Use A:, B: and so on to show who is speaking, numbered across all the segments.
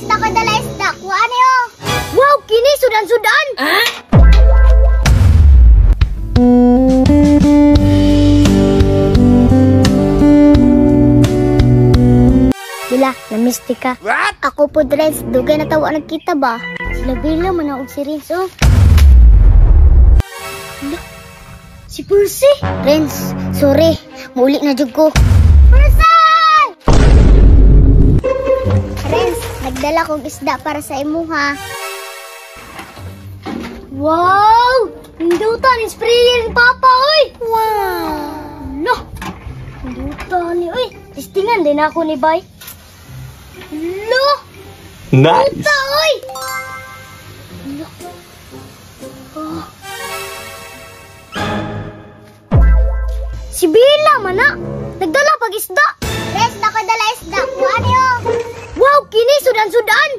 A: Renz, nako dala isda. Kuha niyo. Wow, kini sudan-sudan. Bila, namisti ka.
B: What?
A: Ako po, Renz, dugay na tawa nagkita ba? Sila Bila, manaog si Renz, oh. Hala, si Percy! Renz, sorry. Muli na jud ko. Percy! Renz, nagdala kong isda para sa imuha. Wow! Hindutan, sprayer ni Papa, oy! Wow! Hala! Hindutan ni, oy! Testingan din ako ni Bay. Hala!
B: Nice.
A: Puta, oy! Hala. Oh. Si Bila man na! Nagdala pag isda! Res, nakadala isda! Kuha niyo! Wow! Kini! Sudan-sudan!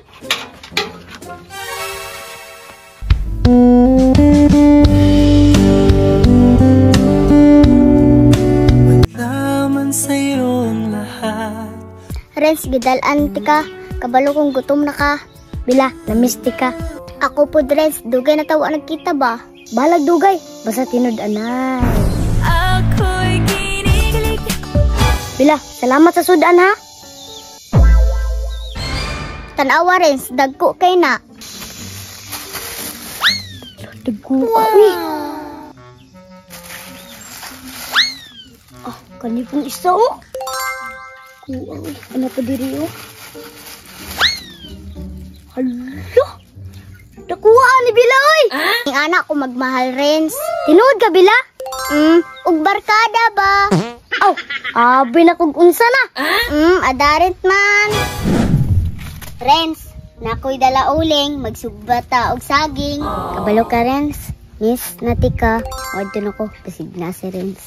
C: Laman sa'yo ang lahat.
A: Renz, gidalan ti ka. Kabalo kong gutom na ka. Bila, namiss ti ka. Ako po, Renz, dugay na tawa nagkita ba? Balag dugay, basta tinud-anay.
D: Ako'y kinikilig.
A: Bila, salamat sa sudan ha. Tanawa, Renz, dagko kay na. Dagko ka, uy. Ah, kani pong isa, oh. Kuha, uy. Ano pa diri, oh? Hala! Nakuha ni Bila, oy! Ang anak ko magmahal, Renz. Tinuod ka, Bila? Ug barkada ba? Aw, abi na kog unsa na. Adarent man. Renz, nakoy dala uling, magsugba ta og saging. Kabalo ka, Renz. Miss, nati ka. Wadto na ko, basig na si Renz.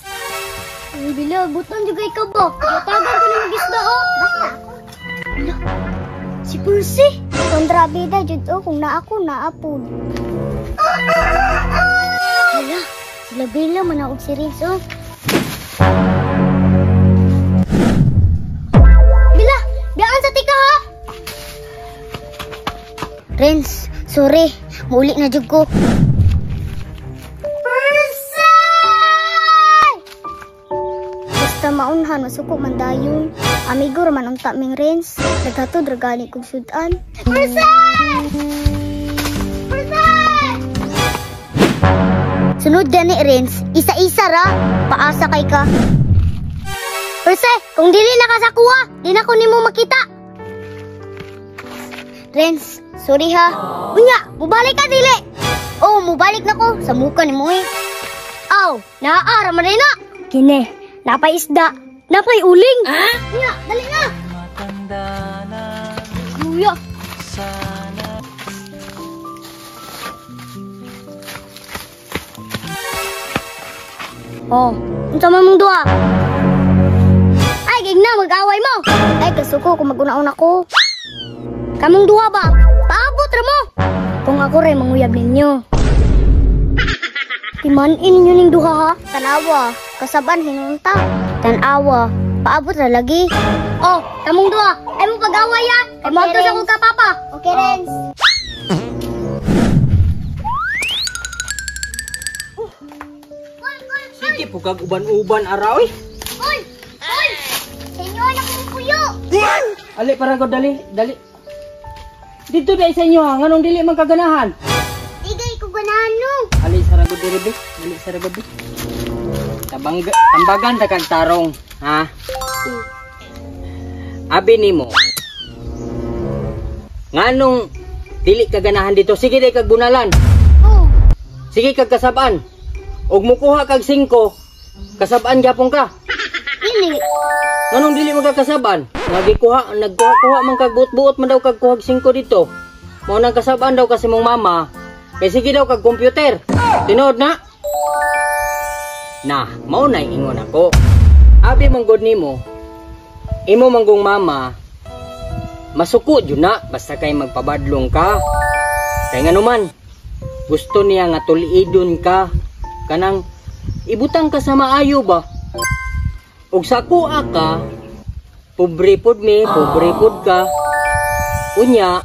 A: Ay, Bila, butan juga ikaw ba? Tagan ko na mag-isda, oh. Basta ako. Hala, si Percy. Kontra bida, jud, oh, kung naa ako, naapod. Hala, sila Bila, manaog si Renz, oh. Bila, biyaan sa tika, ha? Renz, sorry. Muli na jud ko. Percy! Basta maunhan, masuko man dayon. Amigo raman unta ming Renz. Naghatod ra gani kog sudan. Percy! Percy! Sunod gani Renz, isa-isa ra, paasa kay ka. Percy, kung dili na ka sa kuha, di na ko nimo makita. Renz, sorry ha. Unya, mubalik ka dili. Oh, mubalik na ko sa muka nimo eh. Aw, naa ra man na. Kini, napay isda, napay uling. Unya, dali na.
C: Matanda na
A: Kuya.
C: sana.
A: Oh, unsa man mong duha? Ay, gigna mag-away mo. Ay, kasuko kung mag-una-una ko. Kamong duha ba? Paabot ra mo. Kung ako ray manguyab ninyo. Timan-in ninyo ning duha ha. Tanawa, kasaban hinunta. Tanawa, paabot ra lagi. Oh, kamong duha, ay mo pag-away ha. Kay
E: Okay,
A: moadto sa
E: Renz.
A: akong kapapa.
E: Okay, Renz.
F: Sige po kag uban-uban araw eh.
A: Oy! Oy! Sa inyo na kong puyo.
F: Ali para ko dali, dali. Dito dai sa inyo ha, nganong dili man kaganahan?
A: Igay ko ganahan no.
F: Ali sa ragod diri be, dali sa ragod be. Tabang tambagan ta kag tarong, ha? Abi nimo. Nganong dili ka ganahan dito? Sige dai kag bunalan.
A: Oh,
F: Sige kag kasab-an. Og mukuha kag 5, kasab-an gyapon ka.
A: dili.
F: Nganong dili man ka kasab-an? Nagikuha, nagkuha-kuha man kag buot-buot man daw kag kuhag 5 dito. Mao nang kasab-an daw kasi mong mama. Kay sige daw kag computer. Tinuod na? Na, mao na ingon ako. Abi man gud nimo. Imo manggong mama masuko jud na basta kay magpabadlong ka. Kay nganuman gusto niya nga tuliidon ka kanang ibutang ka sa maayo ba. Og sa kuha ka, pobre pod mi, pobre pod ka. Unya,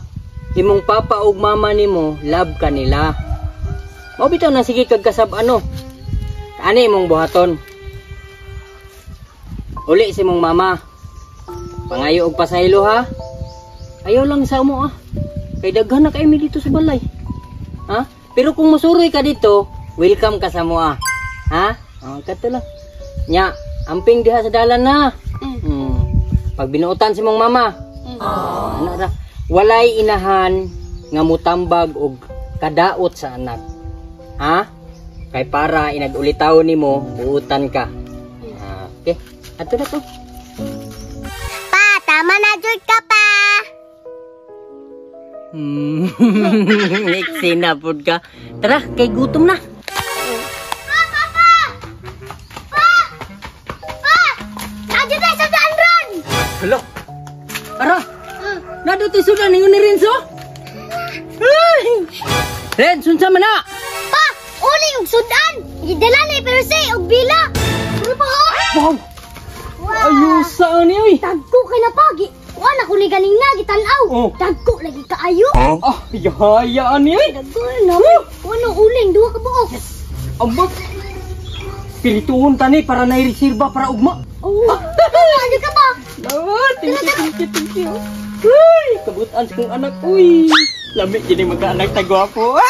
F: imong papa ug mama nimo love ka nila. Mao bitaw na sige kag kasab ano. Ani imong buhaton. Uli si imong mama. Pangayo og pasaylo ha. Ayaw lang sa mo ah. Kay daghan na kay mi dito sa balay. Ha? Pero kung musuroy ka dito, welcome ka sa mo ah. Ha? Oh, kato lang. Nya, amping diha sa dalan na. Pag binuotan si mong mama, ano ra? Walay inahan nga mutambag og kadaot sa anak. Ha? Kay para inag-ulitaw nimo, buutan ka. Ah, okay. Ato na to.
A: Pa, tama na jud ka pa.
F: Eksena pod ka. Tara, kay gutom na.
A: Pa, pa, pa! Pa! Pa! Naa jud sa daan ron!
F: Hala. Ara. Naa to'y sudan ningon ni Renzo. Ay! Renz, unsa man na?
A: Pa! Uling og sudan! Gidala ni pero say og bila! Ano pa oh?
F: Wow!
A: Wow!
F: Ayusa ni oy.
A: Dagko kay na pa gi. Kuan ako ni ganina gitan-aw.
F: Oh.
A: Dagko lagi kaayo.
F: Ah, yahayaan ni oy.
A: Dagko na. Kuan og uling duha ka buok.
F: Ambot. Pirituhon tani para naireserba para ugma.
A: Oh. Ano ka ba?
F: Salamat. Thank you, thank you, thank you. Uy, kabutan sa kong anak. Uy, lami gini magkaanak ta gwapo. Ah!